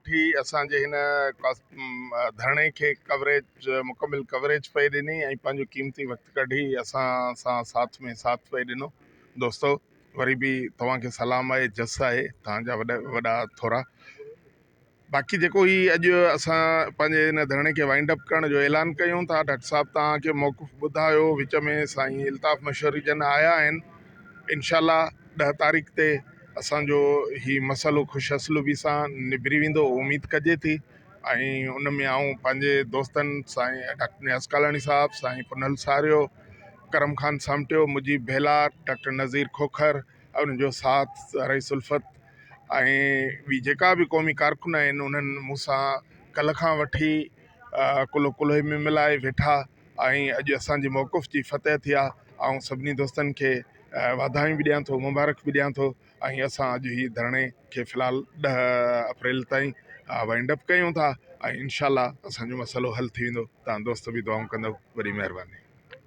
وٺي اسان جي هن ڌرڻي کي ڪوريج مڪمل ڪوريج پئي ڏني ۽ پنهنجو قيمتي وقت ڪڍي اسان سان ساٿ ۾ ساٿ پئي ڏنو. دوستو وري به توهان کي سلام آهي جس آهي توهان جا وڏا وڏا ٿورا. باقي جيڪو هي اڄ اسان پنهنجي هن ڌرڻي کي وائنڊ اپ ڪرڻ جو اعلان ڪيون ٿا ڊاڪٽر صاحب توهان کي موقف ٻڌايو وچ ۾ سائين الطاف مشوري جن آيا آهن انشاء الله ڏهه تاريخ تي اسانجو هي مسئلو خوش اسلوبي سان نبري ويندو اميد ڪجي ٿي ۽ ان ۾ آئون پنهنجي دوستن سائين ڊاڪٽر نياز ڪالاڻي صاحب سائين پنهل ساريو ڪرم خان سامٽيو مجيب ڀيلار ڊاڪٽر نذير کوکر انهن جو ساٿ رئيس الفت ۽ ٻي جيڪا به قومي ڪارڪن آهن انهن مون سان ڪلهه کان وٺي ڪلهو ڪلهي ۾ ملائي ويٺا ۽ اڄ اسان جي موقف جي فتح ٿي آهي آئون سڀني دوستن کي واڌايون به ڏيان ٿو مبارڪ به ڏيان ٿو ۽ اسان اڄ هي ڌرڻي کي في الحال ڏهه اپريل تائين وائنڊ اپ ڪيون ٿا ۽ انشاء الله اسانجو مسئلو حل ٿي ويندو تان دوست به دعائون ڪندو وڏي مهرباني.